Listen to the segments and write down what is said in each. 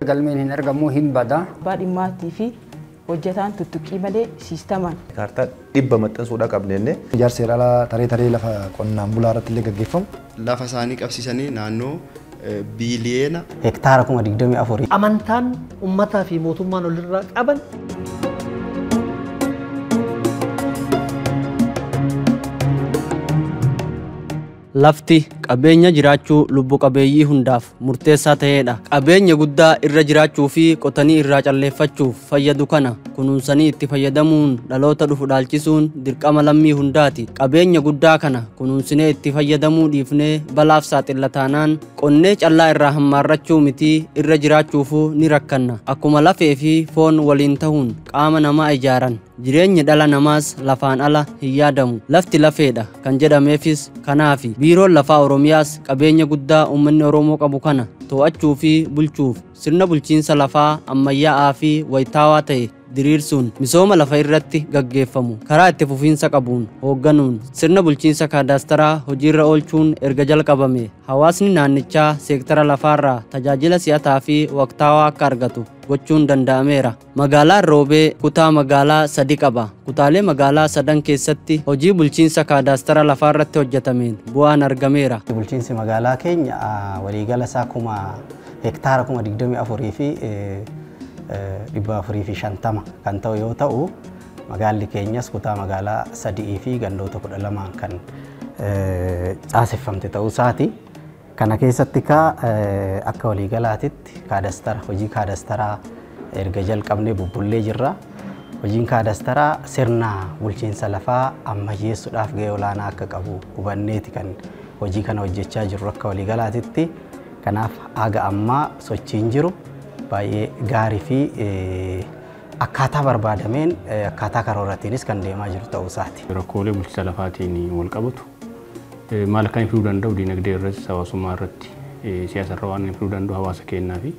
galmeen hin argamu hin bada. Abbaa dhimmaatii fi hojjetaan tuttuqqii malee siistamaan. Kaartaa 100 maxxansuudhaa qabneenne. Ijaarsa seera alaa taree taree lafa qonnaan bulaa irratti illee gaggeeffamu. Lafa isaanii qabsiisanii naannoo biiliyeena. Hektaara 24,000. Amantaan uummataa fi mootummaan olirraa qaban. Lafti qabeenya jiraachuu lubbu qabeeyyii hundaaf murteessaa ta'edha. Qabeenya guddaa irra jiraachuu fi qotanii irraa calleeffachuuf fayyadu kana kunuunsanii itti fayyadamuun dhaloota dhufu dhaalchisuun dirqama lammii hundaati. Qabeenya guddaa kana kunuunsinee itti fayyadamuu dhiifnee balaaf saaxilla taanaan qonnee callaa irraa hammaarrachuu miti irra jiraachuufuu ni rakkanna. Akkuma lafee fi foon waliin ta'uun qaama namaa ijaaran jireenyi dhala namaas lafaan ala hin yaadamu. Lafti lafeedha kan jedhameefis kanaafi. Biiroon lafaa Oromiyaas qabeenya guddaa uummanni Oromoo qabu kana to'achuu fi bulchuuf sirna bulchiinsa lafaa ammayyaa'aa fi wayitaawaa ta'e diriirsuun misooma lafa irratti gaggeeffamu karaa itti fufiinsa qabuun hoogganuun sirna bulchiinsa kaadaastaraa hojiirra oolchuun erga jalqabame hawaasni naannichaa seektara lafaarraa tajaajila si'ataa fi waqtaawaa akka argatu gochuun danda'ameera. Magaalaan Roobee kutaa magaalaa 3 qaba. Kutaalee magaalaa 3 keessatti hojii bulchiinsa kaadaastara lafaarratti hojjetameen bu'aan argameera. Bulchiinsi magaalaa keenya waliigala isaa hektaara 24,450 fi 450 kan ta'u yoo ta'u magaalli keenyas kutaa magaalaa 3 fi gandoota 12 kan caaseffamte ta'uu isaati. Kana keessatti akka waliigalaatitti kaadastara hojii kaadastaraa erga jalqabnee bubbullee jirra. Hojiin kaadastaraa sirna bulchiinsa lafaa ammayyeessuudhaaf gahee olaanaa akka qabu hubanneeti kan hojii kana hojjechaa jirru akka waliigalaatitti. Kanaaf haga ammaa sochiin jiru baay'ee gaarii fi akkaataa barbaadameen akkaataa karooratiinis kan deemaa jiru ta'uu isaati. Rakkoolee bulchiinsa lafaatiin wal qabatu maal akka inni fiduu danda'u diinagdee irratti hawaasummaa irratti siyaasa irra waan inni fiduu danda'u hawaasa keenyaa fi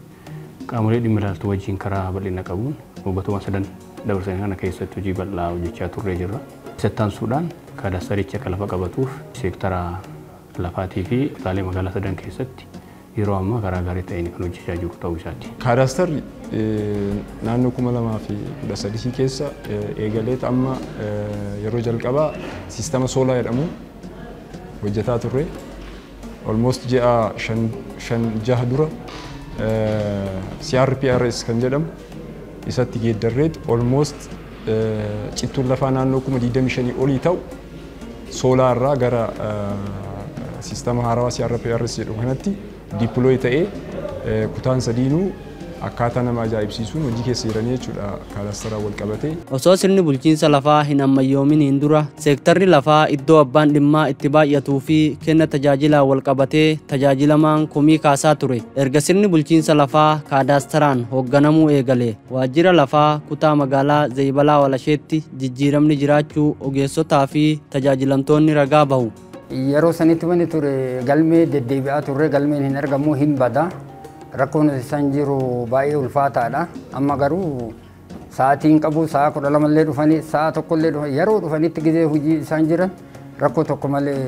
qaamolee dhimma ilaaltu wajjin karaa bal'ina qabuun waggootawwan 3 dabarsanii kana keessatti hojii bal'aa hojjechaa turree jirra. Sattaansuudhaan kaadaastaricha akka lafa qabatuuf seektara lafaatii fi kutaalee magaalaa 3 keessatti yeroo ammaa karaa gaarii ta'een kan hojjechaa jiru ta'uu isaati. Kaadaastarri naannoo 2013 keessa eegaleet amma yeroo jalqabaa siistama soolaa jedhamu hojjetaa turre. Almost ji'a 5-6 dura CRPRS kan jedhamu isatti geeddarreet almost cittuun lafaa naannoo 25,000 olii ta'u soolaa irraa gara siistama haarawaa CRPRS jedhamu kanatti deploy ta'ee kutaan sadiinuu akkaataa nama ajaa'ibsiisuun hojii keessa jiranii jechuudha kaadastaraa wal qabatee. Osoo sirni bulchiinsa lafaa hin ammayyoominiin dura seektarri lafaa iddoo abbaan dhimmaa itti baay'atuu fi kenna tajaajilaa wal qabatee tajaajilamaan komii kaasaa ture. Erga sirni bulchiinsa lafaa kaadaastaraan hoogganamuu eegale waajjira lafaa kutaa magaalaa Zayibalaa Walasheetti jijjiiramni jiraachuu ogeessotaa fi tajaajilamtoonni ragaa bahu. Yeroo sanitti wanni ture galmee deddeebi'aa turre galmeen hin argamu hin bada. Rakkoon isaan jiru baay'ee ulfaataadha. Amma garuu sa'aatiin qabu sa'a 12 illee dhufanii sa'a 1 illee dhufanii yeroo dhufanitti gizee hojii isaan jiran rakkoo tokko malee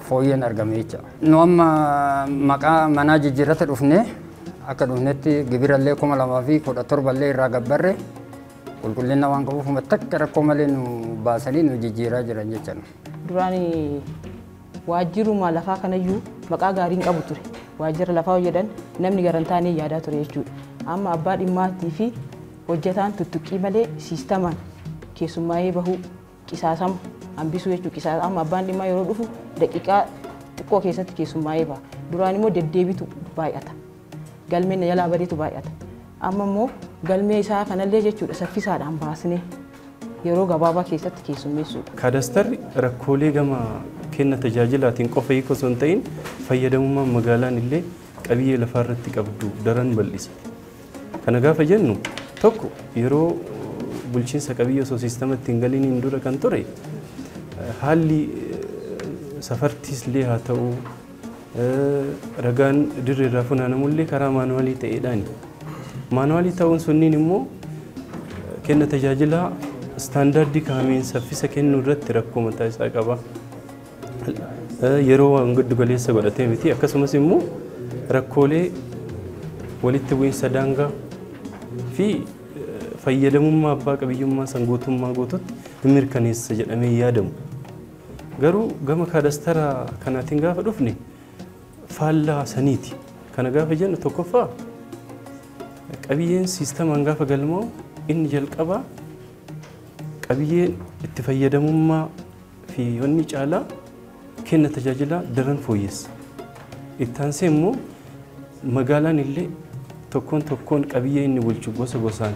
fooyyeen argame jecha. Nu amma maqaa manaa jijjiirrata dhufne akka dhufnetti gibirallee 2017 illee irraa gabbarre qulqullina waan qabuuf takka rakkoo malee nu baasanii nu jijjiiraa jiran jecha. Duraan waajjiruma lafaa kanayyuu maqaa gaariin qabu ture. Waajjira lafaa jedhan namni garantaanii yaadaa ture jechuudha. Amma abbaa dhimmaatii fi hojjetaan tuttuqqii malee siistamaan keessummaa'ee bahuu qisaasama hambisuu jechuudha. Qisaasama abbaan dhimmaa yeroo dhufu daqiiqaa xiqqoo keessatti keessummaa'ee baha. Duraan immoo deddeebitu baay'ata. Galmeen jalaa badeetu baay'ata. Amma immoo galmee isaa kanallee jechuudha saffisaadhaan baasnee yeroo gabaabaa keessatti keessummeessuudha. Kaadastarri rakkoolee gama kenna tajaajilaatiin qofa hiikoo osoo hin ta'in fayyadamummaan magaalaan illee qabiyyee lafaa irratti qabdu daran bal'isa. Kana gaafa jennu tokko yeroo bulchiinsa qabiyyee osoo siistamatti hin galiniin dura kan ture haalli safartiis illee haa ta'u ragaan dirree irraa funaanamullee karaa maanuwaalii ta'eedhaani. Maanuwaalii ta'uun sunniin immoo kenna tajaajilaa istaandaardii kaa'ameen saffisa kennuu irratti rakkoo mataa isaa qaba. Yeroo waan giddu galeessa godhatee miti akkasumas immoo rakkoolee walitti bu'iinsa daangaa fi fayyadamummaa abbaa qabiyyummaa san guutummaa guututti mirkaneessa jedhamee yaadamu. Garuu gama kaadastara kanaatiin gaafa dhufne faallaa saniiti. Kana gaafa jennu tokkoffaa qabiyyeen siistamaan gaafa galmaa'u inni jalqabaa qabiyyeen itti fayyadamummaa fi wanni caalaa kenna tajaajilaa daran fooyyessa. Itti aansee immoo magaalaan illee tokkoon tokkoon qabiyyee inni bulchu gosa gosaan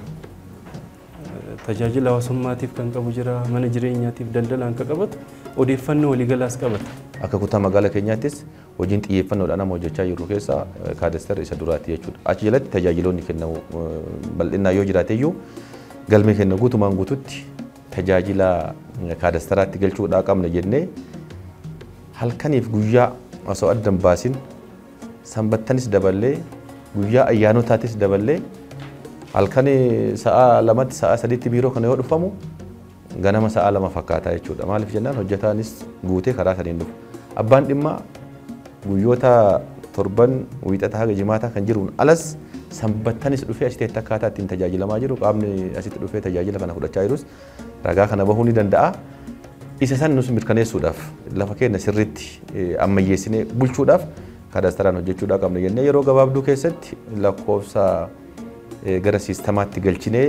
tajaajila hawaasummaatiif kan qabu jira, mana jireenyaatiif daldalaan kan qabatu odeeffannoo waliigalaas qabata. Akka kutaa magaalaa keenyaattis hojiin xiyyeeffannoodhaan nama hojjechaa jiru keessaa kaadastara isa duraati jechuudha. Achi jalatti tajaajiloonni kennamu bal'inaan yoo jiraate iyyuu galmee kenna guutumaan guututti tajaajila kaadastaraatti galchuudhaa qabna jennee halkaniif guyyaa osoo adda hin baasin sanbattanis daballee guyyaa ayyaanotaatis daballee halkan sa'a 2tti sa'a 3tti biiroo kana yoo dhufamu ganama sa'a 2 fakkaata jechuudha. Maaliif jennaan hojjetaanis guutee karaa saniin dhufu. Abbaan dhimmaa guyyoota torban wiixataa haga jimaataa kan jiruun alas sanbattanis dhufee asitti akkaataa ittiin tajaajilamaa jiru qaamni asitti dhufee tajaajila kana fudhachaa jirus ragaa kana bahuu ni danda'a. Isa san nus mirkaneessuudhaaf lafa keenya sirriitti ammayyeessinee bulchuudhaaf kaadastaraan hojjechuudhaa qabna jennee yeroo gabaabduu keessatti lakkoofsa gara siistamaatti galchinee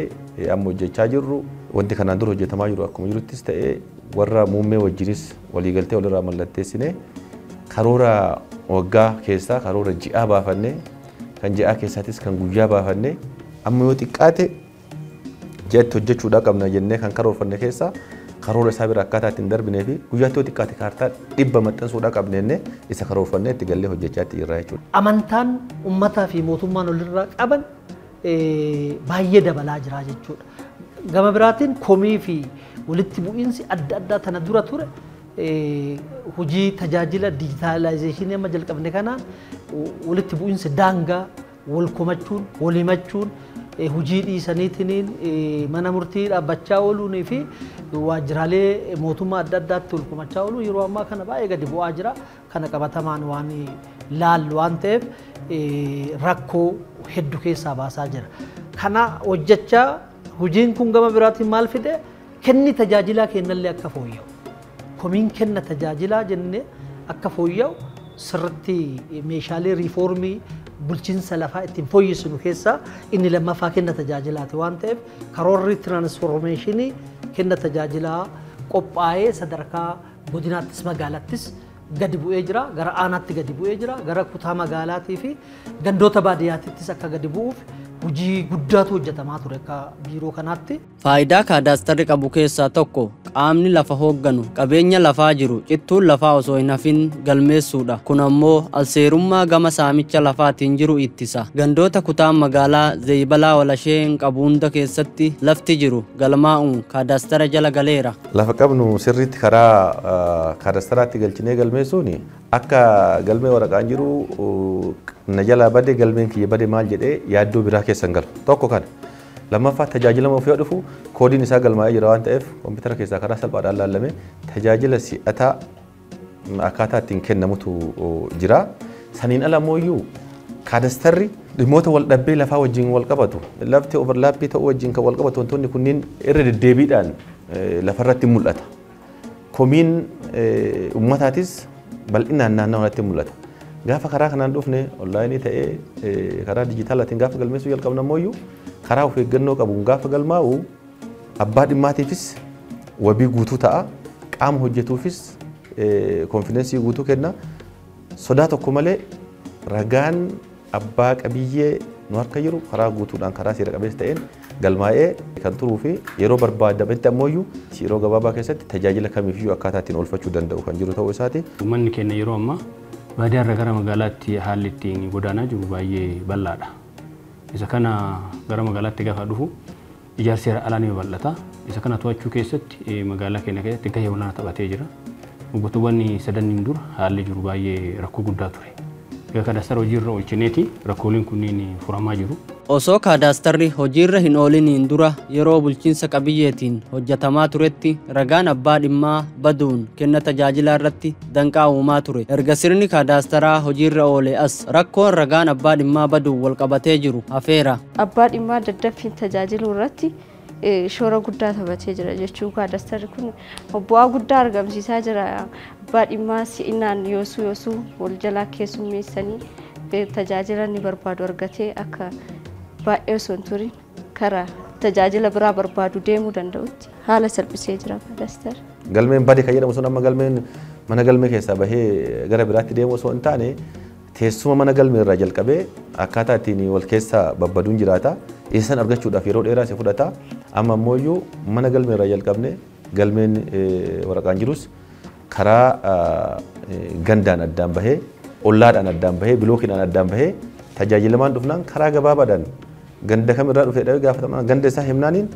amma hojjechaa jirru. Wanti kanaan dura hojjetamaa jiru akkuma jiruttis ta'ee warra muummee wajjinis waliigaltee walirraa mallatteessinee karoora waggaa keessaa karoora ji'aa baafannee kan ji'aa keessaatis kan guyyaa baafannee amma yoo xiqqaate ji'atti hojjechuudhaa qabna jennee kan karoorfanne keessaa karoora isaa bira akkaataa ittiin darbinee fi guyyaatti yoo xiqqaate kaartaa 100 maxxansuudhaa qabna jennee isa karoorfannee itti gallee hojjechaa itti jirra jechuudha. Amantaan uummataa fi mootummaan walirraa qaban baay'ee dabalaa jira jechuudha. Gama biraatiin komii fi walitti bu'iinsi adda addaa tana dura ture hojii tajaajila dijitaalaayizeeshinii amma jalqabne kanaan walitti bu'iinsi daangaa wal komachuun wal himachuun hojii dhiisaniitiin mana murtii dhaabbachaa ooluunii fi waajjiraalee mootummaa adda addaatti wal komachaa ooluun yeroo ammaa kana baay'ee gadi bu'aa jira. Kana qabatamaan waan laallu waan ta'eef rakkoo hedduu keessaa baasaa jira. Kana hojjechaa hojiin kun gama biraatiin maal fide kenni tajaajilaa kennallee akka fooyya'u. Komiin kenna tajaajilaa jennee akka fooyya'u sirriitti meeshaalee riifoormii bulchiinsa lafaa ittiin fooyyessinu keessaa inni lammaffaa kenna tajaajilaati waan ta'eef karoorri tiraansfoormeeshinii kenna tajaajilaa qophaa'ee sadarkaa godinaattis magaalattis gadi bu'ee jira, gara aanaatti gadi bu'ee jira, gara kutaa magaalaatii fi gandoota baadiyyaattis akka gadi bu'uuf hojii guddaatu hojjetamaa ture akka biiroo kanaatti. Faayidaa kaadaastarri qabu keessaa tokko qaamni lafa hoogganu qabeenya lafaa jiru cittuun lafaa osoo hin hafin galmeessuudha. Kun ammoo alseerummaa gama saamicha lafaatiin jiru ittisa. Gandoota kutaan magaalaa Zeeyibalaa Walasheen qabu hunda keessatti lafti jiru galmaa'uun kaadaastara jala galeera. Lafa qabnu sirriitti karaa kaadastaraatti galchinee galmeessuun akka galmee waraqaan jiru na jalaa bade galmeen kiyya bade maal jedhee yaaddoo biraa keessa hin galu. Tokko kana. Lammaffaa tajaajila ofii dhufu koodiin isaa galmaa'ee jira waan ta'eef kompiitara keessaa karaa salphaadhaan laallamee tajaajila si'ataa akkaataa ittiin kennamutu jira. Saniin ala ammoo kaadastarri dhimmoota wal dhabbee lafaa wajjin wal qabatu lafti overlaappii ta'uu wajjin kan wal qabatu wantoonni kunniin irra deddeebiidhaan lafarratti mul'ata. Komiin uummataatis bal'inaan naannoo kanatti mul'ata. Gaafa karaa kanaan dhufne onlaayinii ta'ee karaa dijitaalaatiin gaafa galmeessuu jalqabna ammoo karaa of eeggannoo qabuun gaafa galmaa'u abbaa dhimmaatiifis wabii guutuu ta'a. Qaama hojjetuufis konfidensii guutuu kenna. Sodaa tokko malee ragaan abbaa qabiyyee nu harka jiru karaa guutuudhaan karaa seera qabeessa ta'een galmaa'ee kan turuu fi yeroo barbaadametti ammoo yeroo gabaabaa keessatti tajaajila kamiifiyyuu akkaataa ittiin oolfachuu danda'u kan jiru ta'uu isaati. Uummanni keenya yeroo ammaa baadiyyaarra gara magaalaatti haalli ittiin godaanaa jiru baay'ee bal'aadha. Isa kana gara magaalaatti gaafa dhufu ijaarsi seera alaa ni babal'ata. Isa kana to'achuu keessatti magaalaa keenya keessatti gahee olaanaa taphatee jira. Waggootawwan sadaniin dura haalli jiru baay'ee rakkoo guddaa ture. Kaadaastara hojiirra oolchineeti rakkooleen kunneen furamaa jiru. Osoo kaadaastarri hojiirra hin ooliniin dura yeroo bulchiinsa qabiyyeetiin hojjetamaa turetti ragaan abbaa dhimmaa baduun kenna tajaajilaa irratti danqaa uumaa ture. Erga sirni kaadaastaraa hojiirra oole as rakkoon ragaan abbaa dhimmaa baduun walqabatee jiru hafeera. Abbaa dhimmaa daddaffiin tajaajiluu irratti shoora guddaa taphatee jira jechuun kaadaastarri kun bu'aa guddaa argamsiisaa jira. Abbaa dhimmaa si'inaan yoosuu wal jalaa keessummeessanii tajaajila inni barbaadu argatee akka baay'ee osoo hin turin karaa tajaajila biraa barbaadu deemuu danda'utti haala salphisee jira kaadaastarri. Galmeen bade kan jedhamu sun amma galmeen mana galmee keessaa bahee gara biraatti deemu osoo hin taane teessuma mana galmee irraa jalqabee akkaataa ittiin wal keessa babbaduun jiraata. Isaan argachuudhaaf yeroo dheeraa si fudhata. Amma ammoo mana galmee irraa jalqabne galmeen waraqaan jirus karaa gandaan addaan bahee ollaadhaan addaan bahee bilookiidhaan addaan bahee tajaajilamaan dhufnaan karaa gabaabaadhaan ganda kamirraa dhufee dhawee gaafatamaan ganda isaa himnaaniin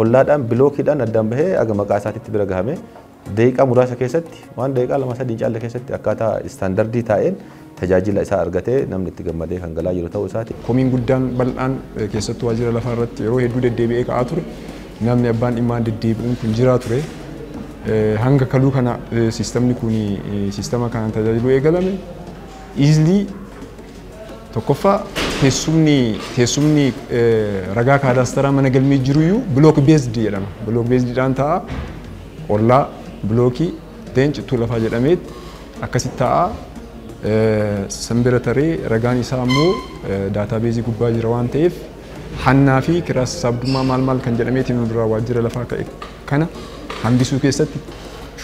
ollaadhaan bilookiidhaan addaan bahee aga maqaa isaatitti bira gahame daqiiqaa muraasa keessatti waan daqiiqaa 2-3 hin caalle keessatti akkaataa istaandardii taa'een tajaajila isaa argatee namni itti gammadee kan galaa jiru ta'uu isaati. Komiin guddaan bal'aan keessattuu waajjira lafaa irratti yeroo hedduu deddeebi'ee ka'aa ture namni abbaan dhimmaa deddeebi'uun kun jiraa ture. Hanga kaluu kana siistamni kun siistama kanaan tajaajiluu eegalame easily tokkoffaa teessumni ragaa kaadaastaraa mana galmee jiruyyuu block based jedhama. Block based dhaan ta'a ollaa bilookii cittuu lafaa jedhamee akkasitti ta'a. Sanbira taree ragaan isaa immoo daataabeezii gubbaa jira waan ta'eef hannaa fi kiraa sassaabdummaa maal maal kan jedhameetiin duraa waajjira lafaa ka'e kana hambisuu keessatti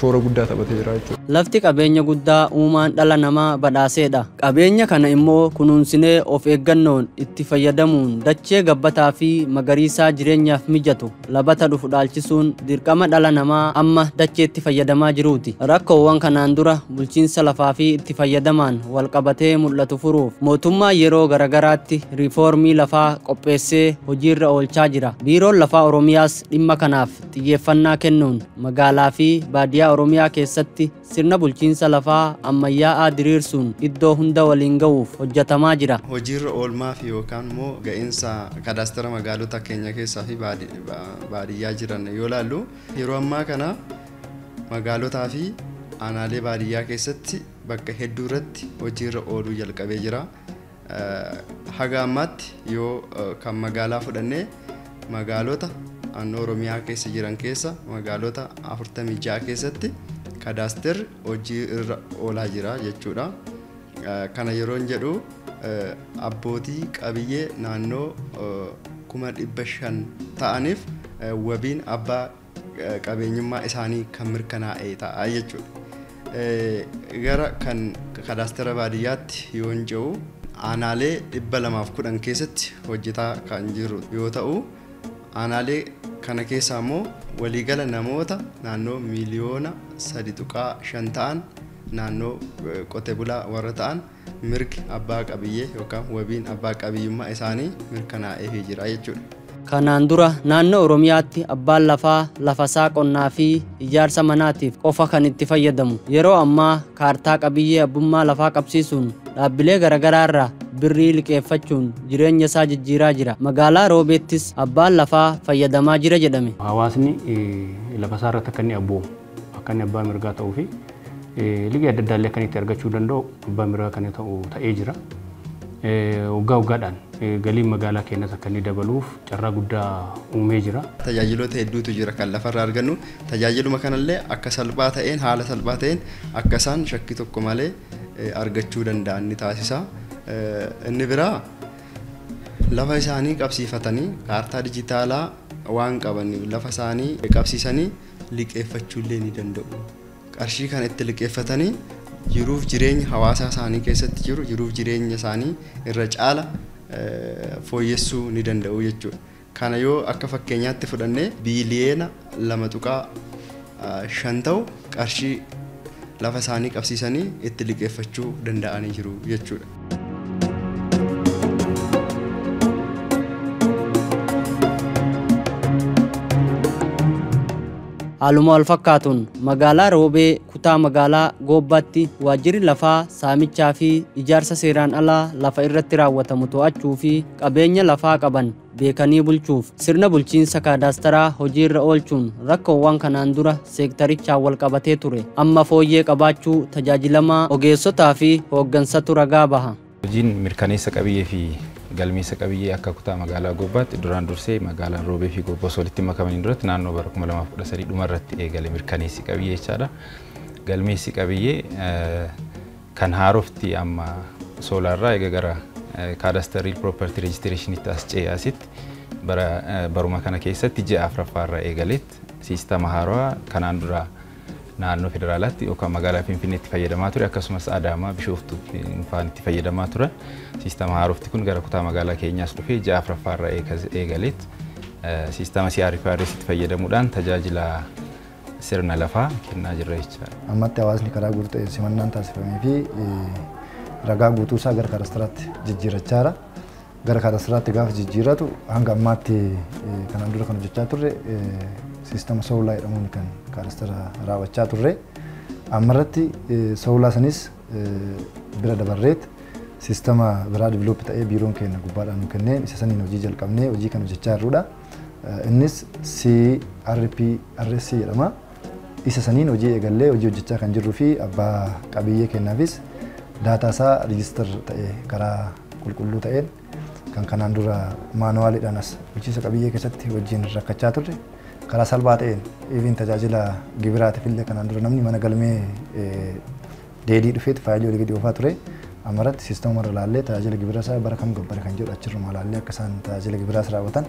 shoora guddaa taphatee jira jechuudha. Lafti qabeenya guddaa uumaan dhala namaa badhaaseedha. Qabeenya kana immoo kunuunsinee of eeggannoon itti fayyadamuun dachee gabbataa fi magariisaa jireenyaaf mijatu labata dhufu dhaalchisuun dirqama dhala namaa amma dacheetti fayyadamaa jiruuti. Rakkoowwan kanaan dura bulchiinsa lafaa fi itti fayyadamaan walqabatee mul'atu furuuf mootummaa yeroo garagaraatti riifoormii lafaa qopheessee hojiirra oolchaa jira. Biiroon lafaa Oromiyaas dhimma kanaaf xiyyeeffannaa kennuun magaalaa fi baadiyyaa Oromiyaa keessatti sirna bulchiinsa lafaa ammayyaa'aa diriirsuun iddoo hunda waliin ga'uuf hojjetamaa jira. Hojiirra oolmaa fi yookaan immoo ga'iinsa kadaastara magaalota keenya keessaa fi baadiyyaa jiran yoo ilaallu yeroo ammaa kana magaalotaa fi aanaalee baadiyyaa keessatti bakka hedduu irratti hojiirra ooluu jalqabee jira. Haga ammaatti yoo kan magaalaa fudhannee magaalota naannoo Oromiyaa keessa jiran keessa magaalota 46 keessatti kadaastarri hojii irra oolaa jira jechuudha. Kana yeroo jedhu abbootii qabiyyee naannoo 500,000 ta'aniif wabiin abbaa qabeenyummaa isaanii kan mirkanaa'e ta'a jechuudha. Gara kan kadaastara baadiyyaatti yoo jedhu aanaalee 210 keessatti hojjetaa kan jiru yoo ta'u aanaalee kana keessaa immoo waliigala namoota naannoo miiliyoona 3.5 ta'an naannoo qote bulaa warra ta'an mirgi abbaa qabiyyee yookaan wabiin abbaa qabiyyummaa isaanii mirkanaa'ee jira jechuudha. Kanaan dura naannoo Oromiyaatti abbaan lafaa lafasaa qonnaa fi ijaarsa manaatiif qofa kan itti fayyadamu. Yeroo ammaa kaartaa qabiyyee abbummaa lafaa qabsiisuun dhaabbilee garaagaraa irraa birrii liqeeffachuun jireenya isaa jijjiiraa jira. Magaalaa Roobeettis abbaan lafaa fayyadamaa jira jedhame. Hawaasni lafasaa irratti akka inni abboomu, akka inni abbaa mirgaa ta'uu fi liqii adda addaa illee akka inni itti argachuu danda'u abbaa mirgaa kan ta'u ta'ee jira. Waggaa waggaadhaan galiin magaalaa keenyas akka inni dabaluuf carraa guddaa uumee jira. Tajaajiloota hedduutu jira kan lafarraa argannu. Tajaajiluma kanallee akka salphaa ta'een haala salphaa ta'een akka isaan shakkii tokko malee argachuu danda'an ni taasisa. Inni biraa lafa isaanii qabsiifatanii kaartaa dijitaalaa waan qabaniif lafa isaanii qabsiisanii liqeeffachuullee ni danda'u. Qarshii kan itti liqeeffatanii jiruuf jireenya hawaasa isaanii keessatti jiru jiruuf jireenya isaanii irra caala fooyyessuu ni danda'u jechuudha. Kana yoo akka fakkeenyaatti fudhannee biiliyoona 2.5 ta'u qarshii lafa isaanii qabsiisanii itti liqeeffachuu danda'anii jiru jechuudha. Haaluma wal fakkaatuun magaalaa Roobee kutaa magaalaa Goobbaatti waajjirri lafaa saamichaa fi ijaarsa seeraan alaa lafa irratti raawwatamu to'achuu fi qabeenya lafaa qaban beekanii bulchuuf sirna bulchiinsa kaadaastaraa hojiirra oolchuun rakkoowwan kanaan dura seektarichaan wal qabatee ture amma fooyyee qabaachuu tajaajilamaa ogeessotaa fi hooggansatu ragaa baha. Hojiin mirkaneessa qabiyyee fi galmeessa qabiyyee akka kutaa magaalaa Goobbaatti duraan dursee magaalaan Roobee fi Goobboos walitti makamaniin duratti naannoo bara 2013 dhuma irratti eegale mirkaneessi qabiyyee jechaadha. Galmeessi qabiyyee kan haarofti amma soolaarraa eega gara kaadastarii property registration as ce'e asitti baruma kana keessatti ji'a afuraffaarraa eegaletti siistama haarawaa kanaan dura naannoo federaalaatti yookaan magaalaa Finfinneetti fayyadamaa ture akkasumas Adaamaa Bishooftuu faan itti fayyadamaa ture. Siistama haarofti kun gara kutaa magaalaa keenyaas dhufee ji'a afuraffaarraa eegaletti siistama CRPRS itti fayyadamuudhaan tajaajila sirna lafaa kennaa jirra jechaadha. Ammatti hawaasni karaa guutuu ta'een simannaan taasifamee fi ragaa guutuu isaa gara kaadastaraatti jijjiirachaa jira. Gara kaadastaraatti gaafa jijjiiratu hanga ammaatti kanaan dura kan hojjechaa turre siistama soolaa jedhamuun kan kaadastara raawwachaa turre. Ammarratti soolaa sanis bira dabarreet siistama biraa diviloopi ta'ee biiroon keenya gubbaadhaan nu kenneen isa saniin hojii jalqabnee hojii kan hojjechaa jirrudha. Innis CRPRS jedhama. Isa saniin hojii eegallee hojii hojjechaa kan jirruu fi abbaa qabiyyee keenyaafis daataa isaa riijistar ta'ee karaa qulqulluu ta'een kan kanaan dura maanuwaaliidhaan as bulchiinsa qabiyyee keessatti wajjin rakkachaa turre karaa salphaa ta'een even tajaajila gibiraatiif illee kanaan dura namni mana galmee deedii dhufeet faayilii olii gadi oofaa ture. Ammarratti siistama irra laallee tajaajila gibiraa isaa bara kam gabbare kan jedhu achirruma laallee akka isaan tajaajila gibiraas raawwatan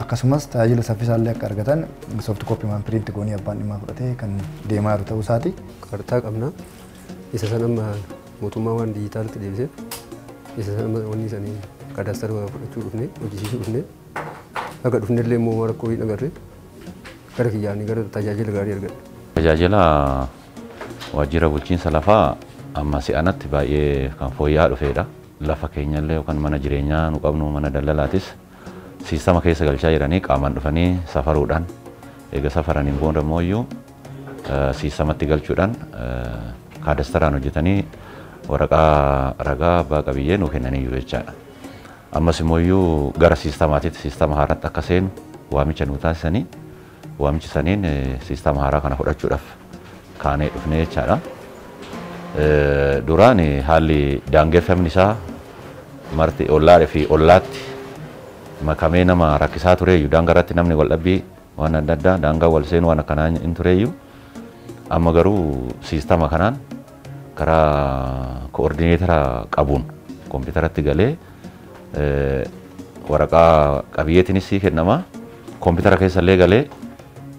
akkasumas tajaajila saffisaa illee akka argatan soft copy maan print goonii abbaan dhimmaa fudhatee kan deemaa jiru ta'uu isaati. Kaartaa qabna. Isa sana amma mootummaa waan dijitaalitti deebiseef isa sana amma wanni isaanii kaadaastara fudhachuu dhufne hojjisiisuu dhufne akka dhufne illee immoo rakkoo hin agarre gara kiyyaanii gara tajaajila gaarii argadhe. Tajaajila waajjira bulchiinsa lafaa amma si'anatti baay'ee kan fooyya'aa dhufeedha. Lafa keenyallee yookaan mana jireenyaa nu qabnu mana daldalaatis siistama keessa galchaa jiranii qaamaan dhufanii safaruudhaan eega safaraniin booda immoo iyyuu siistamatti galchuudhaan kaadastaraan hojjetanii waraqaa ragaa abbaa qabiyyee nuu kennanii jiru jechaadha. Ammas immoo iyyuu gara siistamaatitti siistama haaraatti akka seenu waamicha nuu taasisanii waamichi saniin siistama haaraa kana fudhachuudhaaf kaanee dhufne jechaadha. Duraan haalli daangeffamni isaa marti ollaa fi ollaatti makamee nama rakkisaa tureeyyu daangaa irratti namni wal dhabbii waan adda addaa daangaa wal seenuu waan akkanaa hin tureeyyu amma garuu siistama kanaan karaa koordineetara qabuun kompiitaratti galee waraqaa qabiyyeetiinis sii kennama kompiitara keessa illee galee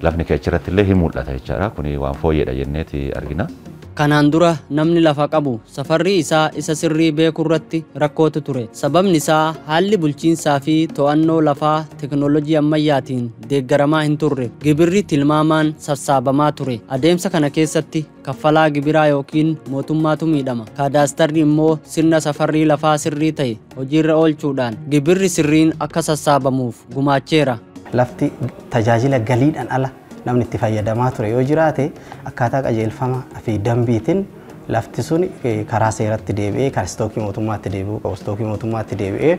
lafni kee achirratti illee hin mul'ata jechaadha. Kuni waan fooyyeedha jenneeti argina. Kanaan dura namni lafa qabu safarri isaa isa sirrii beekuu irratti rakkootu ture. Sababni isaa haalli bulchiinsaa fi to'annoo lafaa teknoolojii ammayyaatiin deeggaramaa hin turre. Gibirri tilmaamaan sassaabamaa ture. Adeemsa kana keessatti kaffalaa gibiraa yookiin mootummaatu miidhama. Kaadaastarri immoo sirna safarrii lafaa sirrii ta'e hojiirra oolchuudhaan gibirri sirriin akka sassaabamuuf gumaacheera. Lafti tajaajila galiidhaan ala namni itti fayyadamaa ture yoo jiraate akkaataa qajeelfama fi dambiitiin lafti sun karaa seeratti deebi'ee kan istookii mootummaatti deebi'uu qabu istookii mootummaatti deebi'ee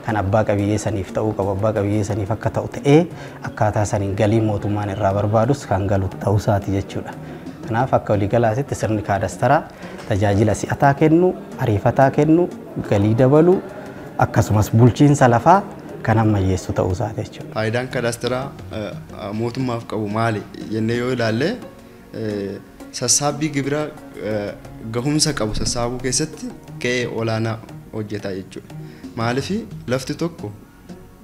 kan abbaa qabiyyee saniif ta'uu qabu abbaa qabiyyee saniif akka ta'u ta'ee akkaataa saniin galii mootummaan irraa barbaadus kan galu ta'uu isaati jechuudha. Kanaaf akka waliigalaatti sirni kaadastaraa tajaajila si'ataa kennu, ariifataa kennu, galii dabalu akkasumas bulchiinsa lafaa kan ammayyeessu ta'uu isaati jechuudha. Faayidaan kaadastaraa mootummaaf qabu maali jennee yoo ilaalle sassaabbii gibira gahumsa qabu sassaabuu keessatti gahee olaanaa hojjeta jechuudha. Maaliif lafti tokko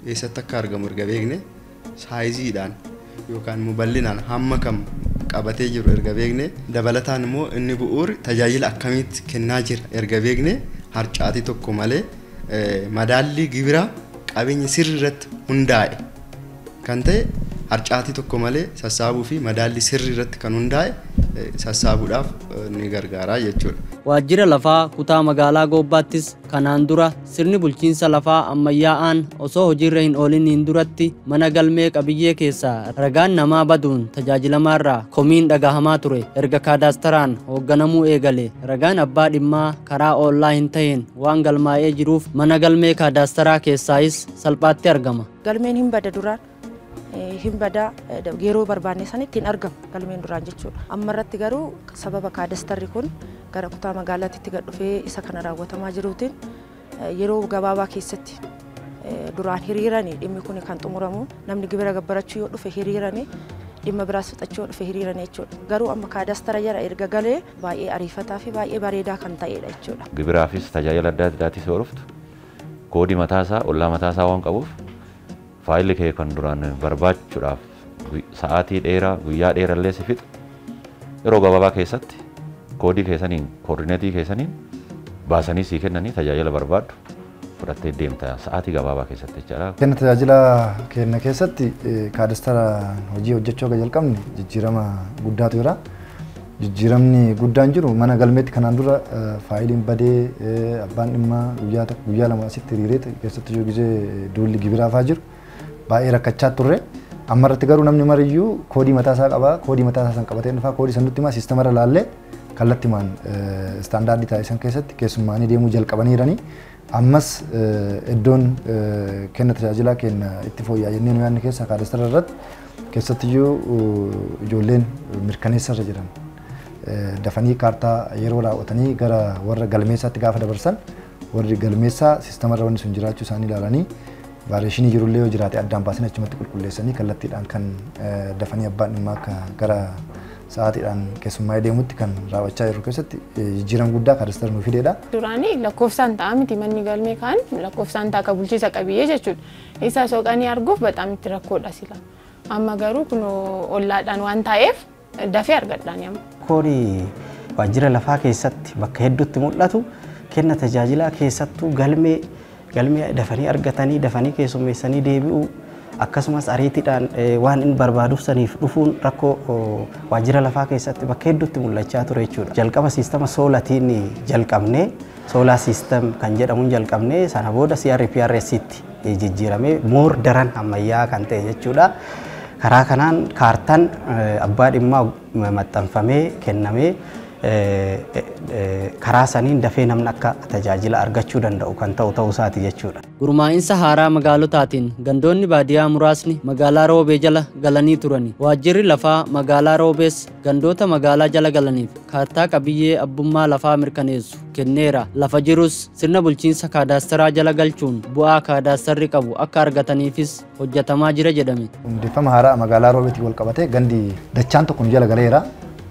eessatti akka argamu erga beekne saayiziidhaan yookaan immoo bal'inaan hamma kam qabatee jiru erga beekne dabalataan immoo inni bu'uuri tajaajila akkamitti kennaa jira erga beekne harcaatii tokko malee madaallii gibiraa qabeenya sirrii irratti hundaa'e kan ta'e harcaatii tokko malee sassaabuu fi madaallii sirrii irratti kan hundaa'e sassaabuudhaaf ni gargaara jechuudha. Waajjira lafaa kutaa magaalaa Goobbaattis kanaan dura sirni bulchiinsa lafaa ammayyaa'aan osoo hojiirra hin ooliniin duratti mana galmee qabiyyee keessaa ragaan namaa baduun tajaajilamaarraa komiin dhagahamaa ture. Erga kaadaastaraan hoogganamuu eegale ragaan abbaa dhimmaa karaa oollaa hin ta'een waan galmaa'ee jiruuf mana galmee kaadaastaraa keessaayis salphaatti argama. Galmeen hin bada duraan hin bada yeroo barbaanne sanitti hin argamu galmeen duraan jechuudha. Amma irratti garuu sababa kaadastarri kun gara kutaa magaalaatti gad dhufee isa kana raawwatamaa jiruutiin yeroo gabaabaa keessatti duraan hiriiranii dhimmi kun kan xumuramu namni gibira gabbarachuu yoo dhufe hiriiranii dhimma biraas fixachuu yoo dhufe hiriiranii jechuudha. Garuu amma kaadastara jara erga galee baay'ee ariifataa fi baay'ee bareedaa kan ta'edha jechuudha. Gibiraafis tajaajila adda addaatis yoo dhuftu koodii mataasaa ollaa mataasaa waan qabuuf faayilli kee kan duraan barbaachuudhaaf sa'aatii dheeraa guyyaa dheerallee si fixu yeroo gabaabaa keessatti koodii keessaniin koordineetii keessaniin baasanii sii kennanii tajaajila barbaaddu fudhattee deemta sa'aatii gabaabaa keessatti jechaadha. Kenna tajaajila kenna keessatti kaadastara hojii hojjechuu akka jalqabne jijjiirama guddaatu jira. Jijjiiramni guddaan jiru mana galmeetti kanaan dura faayiliin badee abbaan dhimmaa guyyaa tokko guyyaa lama asitti hiriiree keessatti yoo gisee duulli gibiraafaa jiru baay'ee rakkachaa turre. Amma irratti garuu namni mariyyuu koodii mataa isaa qaba. Koodii mataa isaa san qabatee dhufa. Koodii san nutti himaa siistemarra laallee kallattimaan istaandaardii taasisan keessatti keessummaanii deemuu jalqabaniirani. Ammas iddoon kenna tajaajilaa kenna itti fooyya'aa jennee nu yaadne keessaa kaadastara irratti keessattiyyuu ijoolleen mirkaneessa irra jiran dafanii kaartaa yeroo raawwatanii gara warra galmeessaatti gaafa dabarsan warri galmeessaa siistemarra wanni sun jiraachuu isaanii ilaalanii vaareeshinii jirullee yoo jiraate addaan baasanii achumatti qulqulleessanii kallattiidhaan kan dafanii abbaan dhimmaa akka gara sa'aatiidhaan keessummaa'ee deemutti kan raawwachaa jiru keessatti jijjiirama guddaa kaadastara nuu fideedha. Duraanii lakkoofsaan ta'a miti manni galmee kaan lakkoofsaan ta'a akka bulchiinsa qabiyyee jechuudha. Isa soqanii arguuf bataam itti rakkoodha sila. Amma garuu kun ollaadhaan waan ta'eef dafee argadhaan yamma. Koodii waajjira lafaa keessatti bakka hedduutti mul'atu kenna tajaajilaa keessattuu galmee dafanii argatanii dafanii keessummeessanii deebi'uu akkasumas ariitiidhaan waan inni barbaaduuf saniif dhufuun rakkoo waajjira lafaa keessatti bakka hedduutti mul'achaa ture jechuudha. Jalqaba siistama soolatiin jalqabnee soolaa siistam kan jedhamuun jalqabnee sana booda CRPRS tti jijjiiramee moor daran ammayyaa kan ta'e jechuudha. Karaa kanaan kaartaan abbaa dhimmaa maxxanfamee kennamee karaa saniin dafee namni akka tajaajila argachuu danda'u kan ta'u ta'uu isaati jechuudha. Gurmaa'insa haaraa magaalotaatiin gandoonni baadiyyaa muraasni magaalaa Roobee jala galanii turani. Waajjirri lafaa magaalaa Roobees gandoota magaalaa jala galaniif kaartaa qabiyyee abbummaa lafaa mirkaneessu kenneera. Lafa jirus sirna bulchiinsa kaadaastaraa jala galchuun bu'aa kaadaastarri qabu akka argataniifis hojjetamaa jira jedhame. Hundeeffama haaraa magaalaa Roobeetiin wal qabatee gandi dachaan tokko nu jala galeera.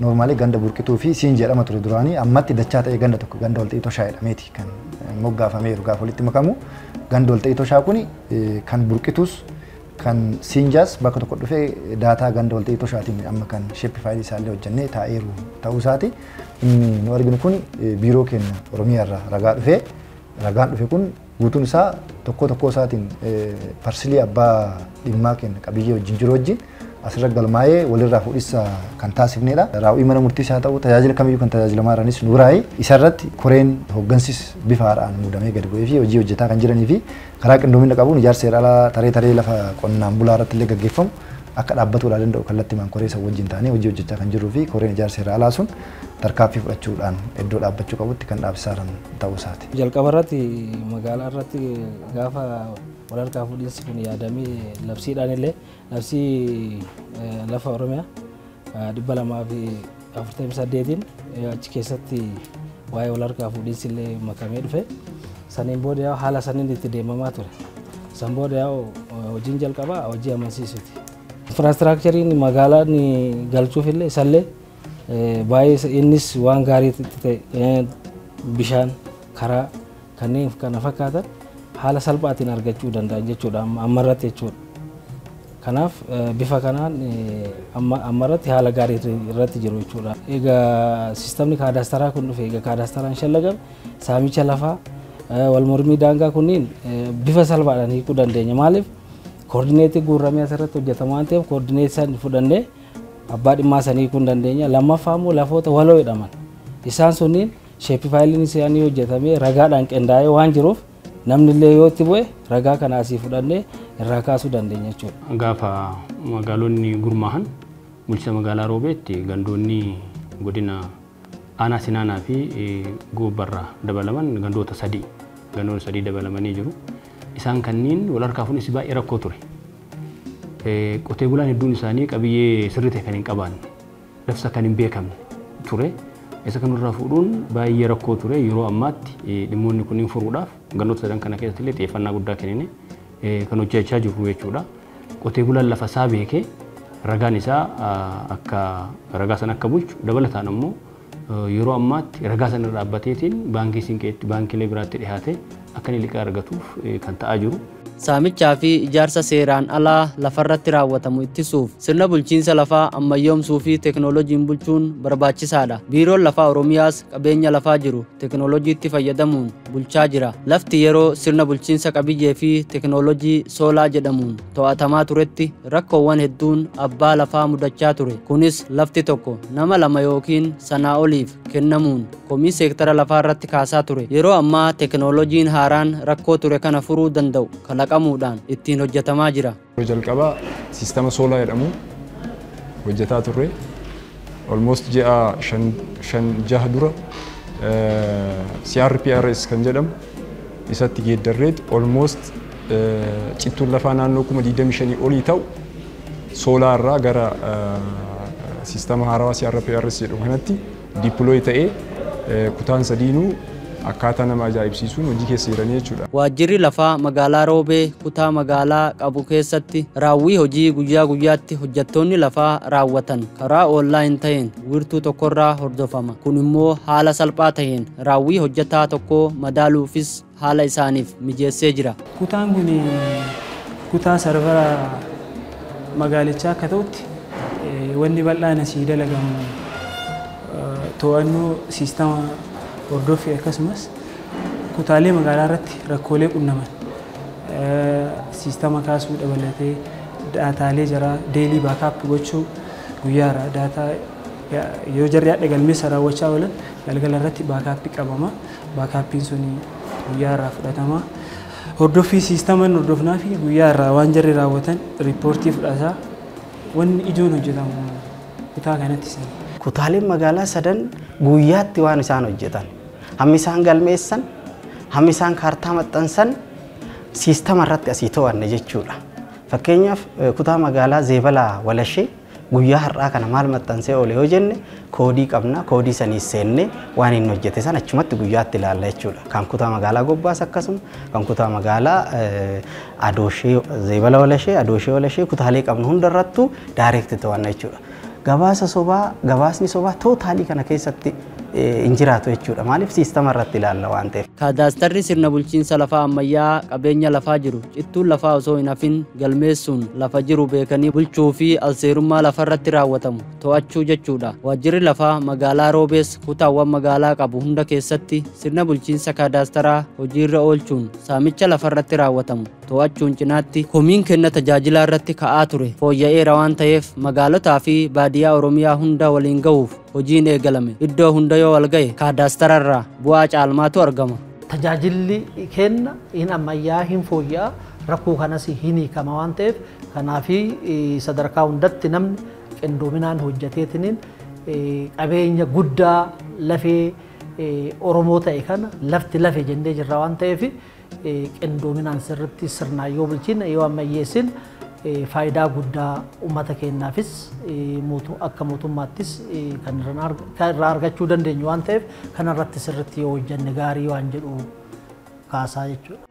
Normaalii ganda burqituu fi siin jedhama ture duraanii ammatti dachaa ta'ee ganda tokko ganda walxixii toshaa jedhameeti kan moggaafameeru gaafa walitti makamu. Ganda walxixii toshaa kun kan burqituus kan siinjaas bakka tokko dhufee daataa ganda walxixii toshaatiin amma kan sheeppi faayilii isaallee hojjennee taa'eeru ta'uu isaati. Inni nu arginu kun biiroo keenya Oromiyaa irraa ragaa dhufee ragaan dhufe kun guutuun isaa tokko tokko isaatiin parsilii abbaa dhimmaa keenya qabiyyee wajjin jiru wajjin asirra galmaa'ee walirraa fuudhissa kan taasifnedha. Raawwii mana murtiis haa ta'u tajaajila kamiyyuu kan tajaajilamaa jiranis nu biraa'e isarratti koreen hooggansis bifa haaraan muudamee gadi bu'ee fi hojii hojjetaa kan jiranii fi karaa qindoomina qabuun ijaarsa seera alaa taree taree lafa qonnaan bulaa irratti illee gaggeeffamu akka dhaabbatuudhaa danda'u kallattiimaan koree isa wajjin ta'anii hojii hojjechaa kan jirruu fi koreen ijaarsa seera alaa sun tarkaaffii fudhachuudhaan iddoo dhaabbachuu qabutti kan dhaabsisaa jiran ta'uu isaati. Jalqaba irratti magaalaa irratti gaafa walharkaa fuudhinsi kun yaadamee labsiidhaan illee labsii lafa Oromiyaa 248 achi keessatti waa'ee walharkaa fuudhinsi illee makamee dhufe. Saniin booda haala saniin itti deemamaa ture. San booda hojiin jalqabaa hojii amansiisuuti. Infraastiraakchariin magaalaan galchuuf illee isallee baay'ee innis waan gaarii ta'e bishaan karaa kanneen kana fakkaatan haala salphaatiin argachuu danda'an jechuudha ammarratti jechuudha. Kanaaf bifa kanaan ammarratti haala gaarii irratti jiru jechuudha. Egaa siistamni kaadaastaraa kun dhufe egaa kaadaastaraan shallagame saamicha lafaa wal mormii daangaa kunniin bifa salphaadhaan hiikuu dandeenya. Maaliif koordineetii guuramee asirratti hojjetama waan ta'eef koordineetii san fudhannee Abbaa dhimmaa sanii kun dandeenya. Lammaffaa immoo lafoota waloo jedhaman. Isaan sunniin sheeppi faayiliin isaanii hojjetamee ragaadhaan qindaa'ee waan jiruuf namni illee yoo itti bu'e ragaa kana asii fudhannee irraa kaasuu dandeenya jechuudha. Gaafa magaalonni gurmaahan bulchiinsa magaalaa Roobeetti gandoonni godina aanaa Sinaanaa fi Goobbarraa dabalaman gandoota sadii dabalamanii jiru. Isaan kanneen wal harkaa fuudhuunis baay'ee rakkoo ture. Qotee bulaan hedduun isaanii qabiyyee sirrii ta'e kan hin qabaanne, lafsa kan hin beekamne ture. Isa kanarraa fuudhuun baay'ee rakkoo ture. Yeroo ammaatti dhimmoonni kunniin furuudhaaf gandoota sadan kana keessatti illee xiyyeeffannaa guddaa kennine kan hojjechaa jirru jechuudha. Qotee bulaan lafa isaa beekee ragaan isaa akka ragaa sana akka bulchu dabalataan immoo yeroo ammaatti ragaa sana irra dhaabbateetiin baankii siinqeetti baankiilee biraatti dhiyaatee akka inni liqaa argatuuf kan ta'aa jiru. Saamichaa fi ijaarsa seeraan alaa lafarratti raawwatamu ittisuuf sirna bulchiinsa lafaa ammayyoomsuu fi teekinooloojiin bulchuun barbaachisaadha. Biiroon Lafaa Oromiyaas qabeenya lafaa jiru teekinooloojiitti fayyadamuun bulchaa jira. Lafti yeroo sirna bulchiinsa qabiyyee fi teekinooloojii soolaa jedhamuun to'atamaa turetti rakkoowwan hedduun abbaa lafaa mudachaa ture. Kunis lafti tokko nama lama yookiin sanaa oliif kennamuun komii seektara lafaa irratti kaasaa ture. Yeroo ammaa teekinooloojiin haaraan rakkoo ture kana furuu danda'u kalaqamuudhaan ittiin hojjetamaa jira. Jalqaba siistama soolaa jedhamu hojjetaa turre. Almost ji'a 5-6 dura CRPRS kan jedhamu isatti geeddarreet almost cittuun lafaa naannoo 25,000 olii ta'u soolaa irraa gara siistama haarawaa CRPRS jedhamu kanatti deploy ta'ee kutaan sadiinuu akkaataa nama ajaa'ibsiisuun hojii keessa jiranii jechuudha. Waajjirri lafaa magaalaa Roobee kutaa magaalaa qabu keessatti raawwii hojii guyyaa guyyaatti hojjettoonni lafaa raawwatan karaa oonlaayin ta'een wiirtuu tokkorraa hordofama. Kun immoo haala salphaa ta'een raawwii hojjetaa tokkoo madaaluufis haala isaaniif mijeessee jira. Kutaan kun kutaa sarvara magaalichaa akka ta'utti wanni bal'aan asii dalagamu to'annoo siistama hordoffii akkasumas kutaalee magaalaa irratti rakkoolee qunnaman siistama kaasuu dabalatee daataalee jaraa deelii baakaap gochuu guyyaarraa daataa yoo jarri hadha galmeessa raawwachaa oolan galgala irratti baakaappii qabama. Baakaappiin sun guyyaarraa fudhatama. Hordoffii siistaman hordofnaa fi guyyaarraa waan jarri raawwatan riippoortii fudhataa wanni ijoon hojjetamu kutaa kanatti sana. Kutaaleen magaalaa sadan guyyaatti waan isaan hojjetan, hammi isaan galmeessan, hammi isaan kaartaa maxxansan siistama irratti asii to'anne jechuudha. Fakkeenyaaf kutaa magaalaa Zeebalaa Walashee guyyaa har'aa kana maal maxxansee oole yoo jenne koodii qabna, koodii saniis seenne waan inni hojjete sana achumatti guyyaatti ilaalla jechuudha. Kan kutaa magaalaa Gobbaas akkasuma, kan kutaa magaalaa Adooshee Zeebala Walashee, Adooshee Walashee kutaalee qabnu hundarrattuu daayireekti to'anna jechuudha. Gabaasa sobaa, gabaasni sobaa tootaalii kana keessatti hin jiraatu jechuudha. Maaliif siistama irratti ilaalla waan ta'eef. Kaadaastarri sirna bulchiinsa lafaa ammayyaa qabeenya lafaa jiru cittuun lafaa osoo hin hafin galmeessuun lafa jiru beekanii bulchuu fi alseerummaa lafarratti raawwatamu to'achuu jechuudha. Waajjirri lafaa magaalaa Roobees kutaawwan magaalaa qabu hunda keessatti sirna bulchiinsa kaadaastaraa hojiirra oolchuun saamicha lafarratti raawwatamu to'achuun cinaatti komiin kenna tajaajilaa irratti ka'aa ture fooyya'eera waan ta'eef magaalotaa fi baadiyyaa Oromiyaa hunda waliin ga'uuf hojiin eegalame. Iddoo hunda yoo wal ga'e kaadaastararraa bu'aa caalmaatu argama. Tajaajilli kenna hin ammayyaa hin fooyya'a rakkoo kanas hin hiikama waan ta'eef kanaafi sadarkaa hundatti namni qindoominaan hojjeteetiniin qabeenya guddaa lafee Oromoo ta'e kana lafti lafee jennee jirra waan ta'eef qindoominaan sirriitti sirnaan yoo bulchine yoo ammayyeessin faayidaa guddaa uummata keenyaafis akka mootummaattis kan irraa argachuu dandeenyu waan ta'eef kanarratti sirriitti yoo hojjenne gaarii waan jedhu kaasaa jechuudha.